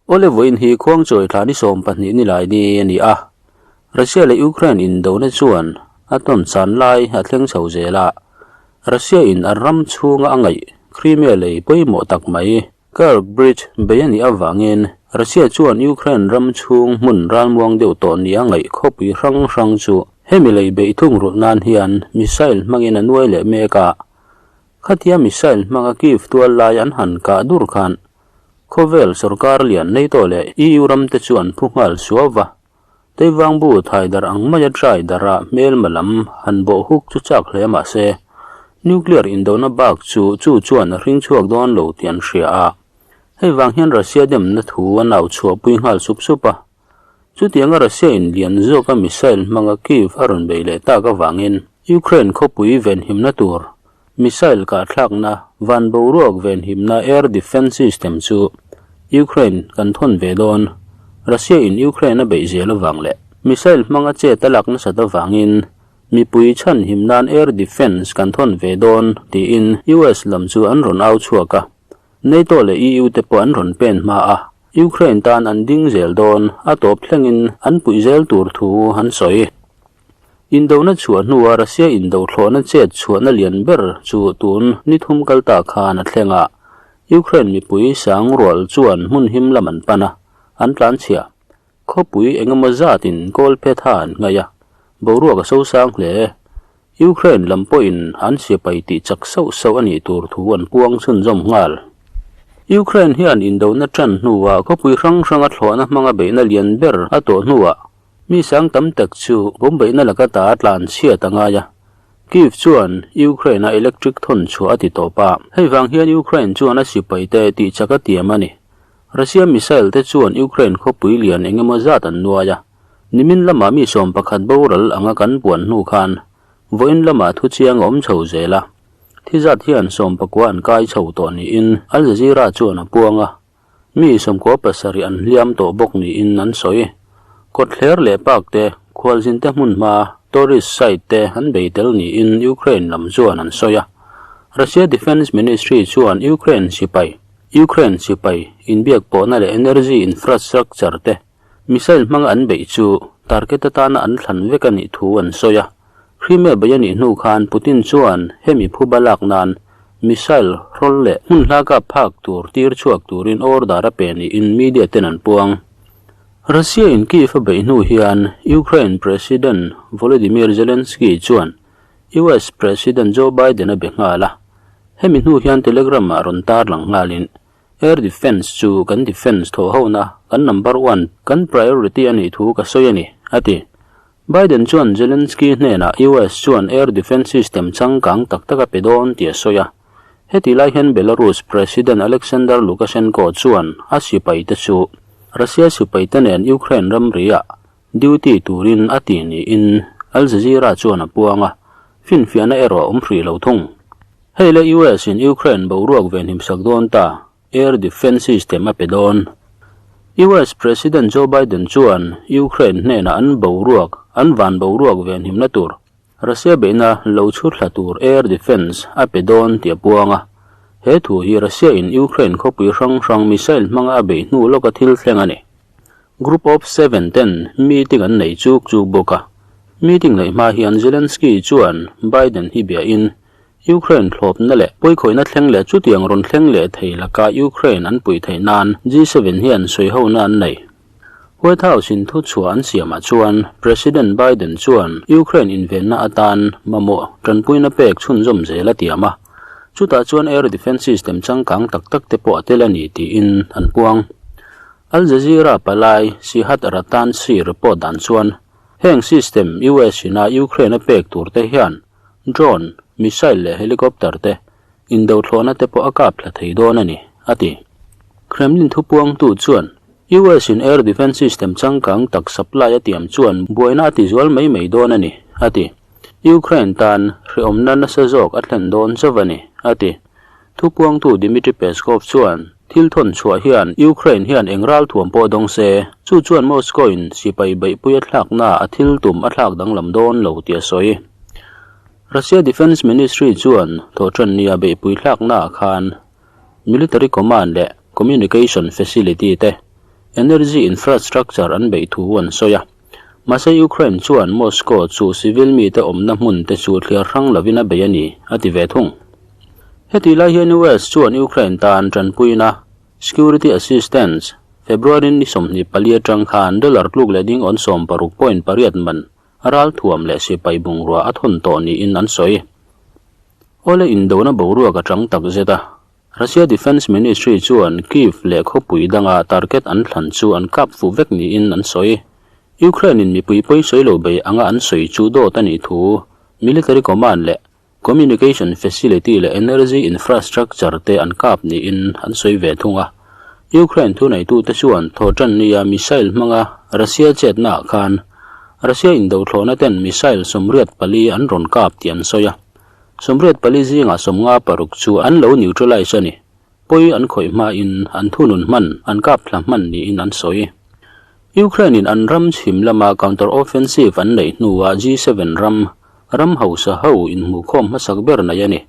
Awle vawiin hi khuangchawi thla ni 12 ni lai ni a ni a, Russia leh Ukraine indona chuan a tawn chan lai a thleng chho zel a, Russia in an ram chhunga a ngaih Crimea lei pawimawh tak mai Kerch Bridge bei a nih avangin Russia chuan Ukraine ram chhung hmun ralmuang deuh tawh nia ngaih khawpui hrang hrang chu hemi lei beih thung rulh nan hian missile hmangin a nuai leh mek a. Khatia missile hmanga Kyiv tual lai an han kah dur khan Khawvel sorkar lian NATO leh EU ram te chu an phu nghal suau va. Teivang bu thai darh ang maia trai darh a hmelma lam han bawh huk chu chak hle mah se, nuclear indona bak chu chu chuan a hring chhuak dawn lo tih an hria a. Hei vang hian Russia demna thu an au chhuahpui nghal sup sup a. Chutianga Russia in lian zawka missile hmanga Kyiv a rawn bei leh tak avangin Ukraine khawpui venhimna tur Missile kahthlakna van boruak venhimna air defence system chu Ukraine kan thawn ve dawn. Russia in Ukraine a beih zel avang leh missile hmanga chet a lak nasat avangin mipui chhanhim nan air defence kan thawn ve dawn tiin US lam chu an rawn au chhuak a. NATO leh EU te pawh an rawn pen hma a, Ukraine tan an ding zel dawn a tawp thlengin an puih zel tur thu an sawi. Indona chhuah hnua Russia indo thlawhna chet chhuahna lian ber chu tun ni thum kal ta khan a thleng a, Ukraine mipui sang rual chuan hmun him lam an pan a, an tlanchhia. Khawpui eng emaw zatin kawl phet ha an ngaih a, boruak a sosang hle. Ukraine lam pawhin an sipai tih chak sauh sauh a nih tur thu an puang chhunzawm nghal. Ukraine hian indona tan hnuah khawpui hrang hranga thlawhna hmanga beihna lian ber a tawh hnuah Mi sang tam tak chu bombeihna laka ta a tlan chhiat a ngai a. Kyiv chuan Ukraine-a electric thawn chhuah a ti tawp a. Hei vang hian Ukraine chuan a sipaite tih chak a tiam a ni. Russia missile te chuan Ukraine khawpui lian eng emaw zat an nuai a. Nimin lamah mi 11 boral anga kan puan hnu khan vawiin lamah thu chiang a awm chho zel a. Thi zat hian 19 an kai chho tawh niin Al Jazeera chuan a puang a. Mi 97 an hliam tawh bawk niin an sawi. Kawtthler leh park te, khualzinte hmunhma, tourist site te an bei tel niin Ukraine lam chuan an sawi a. Russia Defence Ministry chuan Ukraine sipai, Ukraine sipai inbiak pawhna leh energy infrastructure te missile hmanga an beih chu target atana an thlan vek a nih thu an sawi a. Crimea bei a nih hnu khan Putin chuan hemi phuba lak nan missile hrawl leh hmun hla kap phak tur tir chhuak turin order a pe niin media ten an puang. Russia in Kyiv a beih hnu hian Ukraine President Volodymyr Zelensky chuan US President Joe Biden a be nghal a, hemi hnu hian Telegram ah rawn tarlang nghalin Air Defence chu kan defence thawhhona kan number one, kan priority a nih thu ka sawi a ni, a ti. Biden chuan Zelensky hnenah US chuan air defence system changkang tak tak a pe dawn tih a sawi a. Heti lai hian Belarus President Alexander Lukashenko chuan a sipaite chu Russia sipaite nen Ukraine ramriah duty turin a ti niin Al Jazeera chuan a puang a, finfiahna erawh a awm hrih lo thung. Hei le US in Ukraine boruak venhimsak dawn ta. Air Defence System a pe dawn. US President Joe Biden chuan Ukraine hnenah an boruak, an van boruak venhimna tur, Russia beihna lo chhut hla tur air defence a pe dawn tih a puang a. He thu hi Russia in Ukraine khawpui hrang hrang missile hmanga a beih hnu lawka thil thleng a ni. Group of Seven ten meeting an nei chuk chuk bawk a. Meeting neih hma hian Zelensky chuan Biden hi biain Ukraine thlawpna leh pawikhawihna thleng leh chutiang rawn thleng leh thei laka Ukraine an puih theih nan G7 hian sawihona an nei. White House in thuchhuah an siamah chuan President Biden chuan Ukraine invenna atan mamawh tanpuina pek chhunzawm zel a tiam a, chutah chuan air defence system changkang tak tak te pawh a tel a ni tiin an puang. Al Jazeera palai Sihat Ratansi report dan chuan heng system US ina Ukraine a pek tur te hian Drone, missile leh helicopter te indo thlawhna te pawh a kap thla thei dawn a ni, a ti. Kremlin thupuangtu chuan US in air defence system changkang tak supply a tiam chuan buaina a tizual mai mai dawn a ni, a ti. Ukraine tan hrehawmna nasa zawk a thlen dawn chauh a ni, a ti. Thupuangtu Dmitry Peskov chuan thil thawn chhuah hian Ukraine hian eng ralthuam pawh dawng se, chu chuan Moscow in sipai beihpui a thlakna a thil tum a thlak danglam dawn lo tih a sawi. Russia Defence Ministry chuan thawhṭannia beihpui thlaknaah khan military command leh communication facility te, energy infrastructure an beih thu an sawi a. Mahse Ukraine chuan Moscow chu civil mite awmna hmun te chu thliar hrang lovin a bei a ni, a ti ve thung. Hetih lai hian US chuan Ukraine tan tanpuina, security assistance, February ni 24 atang khan dollar tluk leh ding awn 16.8 man ralthuam leh sipai bungrua a thawn tawh niin an sawi. Awle indona boruak a chang tak zet a, Russia Defence Ministry chuan Kyiv leh khawpui danga target an thlan chu an kap fuh vek niin an sawi. Ukraine-in mipui pawisawi lo bei anga an sawi chu dawt a nih thu military command leh communication facility leh energy infrastructure te an kap niin an sawi ve thung a. Ukraine thuneitute chuan thawhtan nia missile hmanga Russia chetnaah khan Russia indothlawhna ten missile 84 an rawn kap tih an sawi a. 84 zingah 56 chu an lo neutralize a ni. Pawi an khawih hmain an thunun hman, an kap thla hman niin an sawi. Ukraine-in an ram chhim lama counter-offensive an neih hnuah G7 ram, ram hausa ho inhmuhkhawm hmasak ber nei a ni.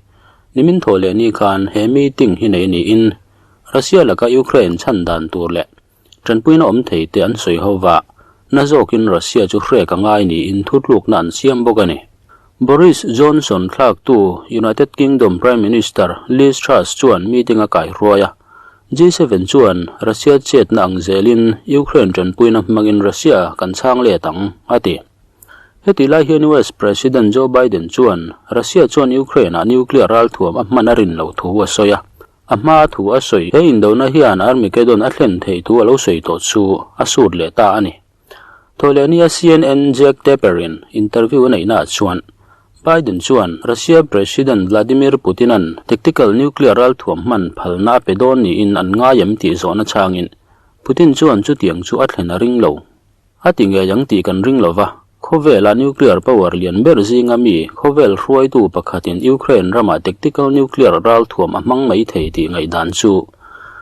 Nimin thaw leh ni khan he meeting hi nei niin Russia laka Ukraine chhan dan tur leh Tanpuina awm thei te an sawi ho va, na zawkin Russia chu hrek a ngai niin thutlukna an siam bawk a ni. Boris Johnson thlaktu United Kingdom Prime Minister Liz Truss chuan meeting a kaihruai a, G7 chuan Russia chetna ang zelin Ukraine tanpuina hmangin Russia kan chhang let ang, a ti. Heti lai hian US President Joe Biden chuan Russia chuan Ukraine-ah nuclear ralthuam a hman a rin loh thu a sawi a, A hma thu a sawi, he indona hian Armageddon a thlen theih thu a lo sawi tawh chu a sut leh ta a ni. Thawhlehnia CNN Jake Tapper-in interview a neihnaah chuan Biden chuan Russia President Vladimir Putin-a'n tactical nuclear ralthuam hman phalna a pe dawn niin an ngai em tih zawhna changin Putin chuan chutiang chu a thlen a ring lo. A ti ngei ang tih kan ring lo va, khawvela nuclear power lian ber zinga mi khawvel hruaitu pakhatin Ukraine ramah tactical nuclear ralthuam a hmang mai thei tih ngaihdan chu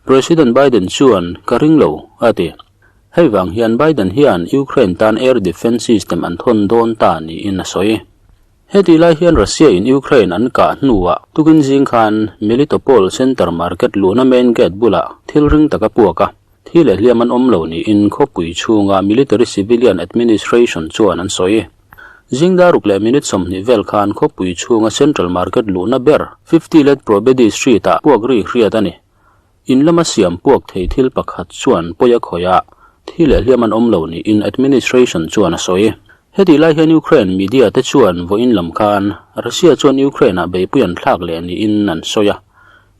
President Biden chuan ka ring lo, a ti. Hei vang hian Biden hian Ukraine tan air defence system an thawn dawn ta niin a sawi. Hetih lai hian Russia in Ukraine an kah hnuah tukin zing khan Melitopol center market luhna main gate bulah thil ring tak a puak a. Thi leh hliam an awm lo niin khawpui chhunga Military Civilian Administration chuan an sawi. Zingdar ruk leh minute 20 vel khan khawpui chhunga Central Market luhna ber 50 Let Probedi Street-ah puak ri hriat a ni. In lama siam puak thei thil pakhat chuan pawi a khawih a, thi leh hliam an awm lo niin Administration chuan a sawi. Hetih lai hian Ukraine media te chuan vawiin lam khan Russia chuan Ukraine-ah beihpui an thlak leh niin an sawi a.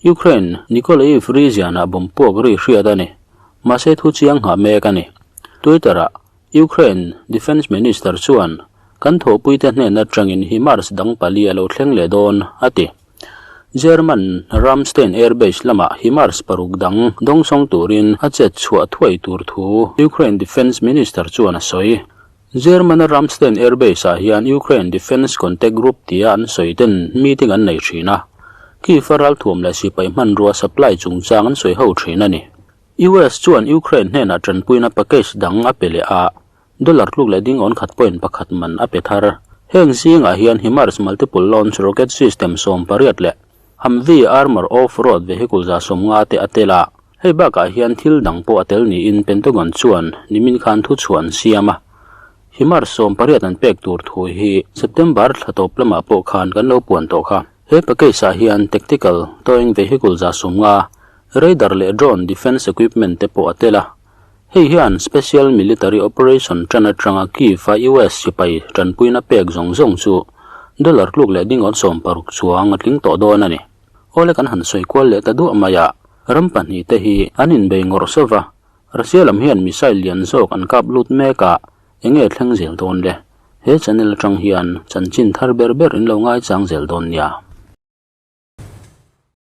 Ukraine, Nikolaev region-ah bomb puak ri hriat a ni. Mahse thu chiang nghah mek a ni. Twitter-ah Ukraine Defence Minister chuan kan thawhpuite hnen atangin HIMARS dang pali a lo thleng leh dawn, a ti. German Ramstein Air Base lamah HIMARS paruk dang dawngsawng turin a chet chhuah thuai tur thu Ukraine Defence Minister chuan a sawi. German-a Ramstein Air Base-ah hian Ukraine Defence Contact Group tia an sawi ten meeting an nei thin a, Kyiv-a ralthuam leh sipai hmanrua supply chungchang an sawi ho thin a ni. US chuan Ukraine hnenah tanpuina package dang a pe leh a, dollar tluk leh ding awn khat point pakhat man a pe thar. Heng zingah hian HIMARS multiple launch rocket system 18 leh Humvee armour off-road vehicle 150 te a tel a. Hei bakah hian thil dang pawh a tel niin Pentagon chuan nimin khan thuchhuah an siam a. HIMARS 18 an pek tur thu hi September thla tawp lamah pawh khan kan lo puan tawh kha. He package ah hian tactical towing vehicle 150, radar leh drone defence equipment te pawh a tel a. Hei hian special military operation tan atanga Kyiv-a US sipai tanpuina pek zawng zawng chu dollar tluk leh ding awn 60 chuang a tling tawh dawn a ni. Awle kan han sawi kual leh ta duah mai a, ram pahnih te hi an inbei ngawrh sawv a, Russia lam hian missile lian zawk an kap lut mek a, enge thleng zel dawn le? He channel atang hian chanchin thar ber ber in lo ngaichang zel dawn nia.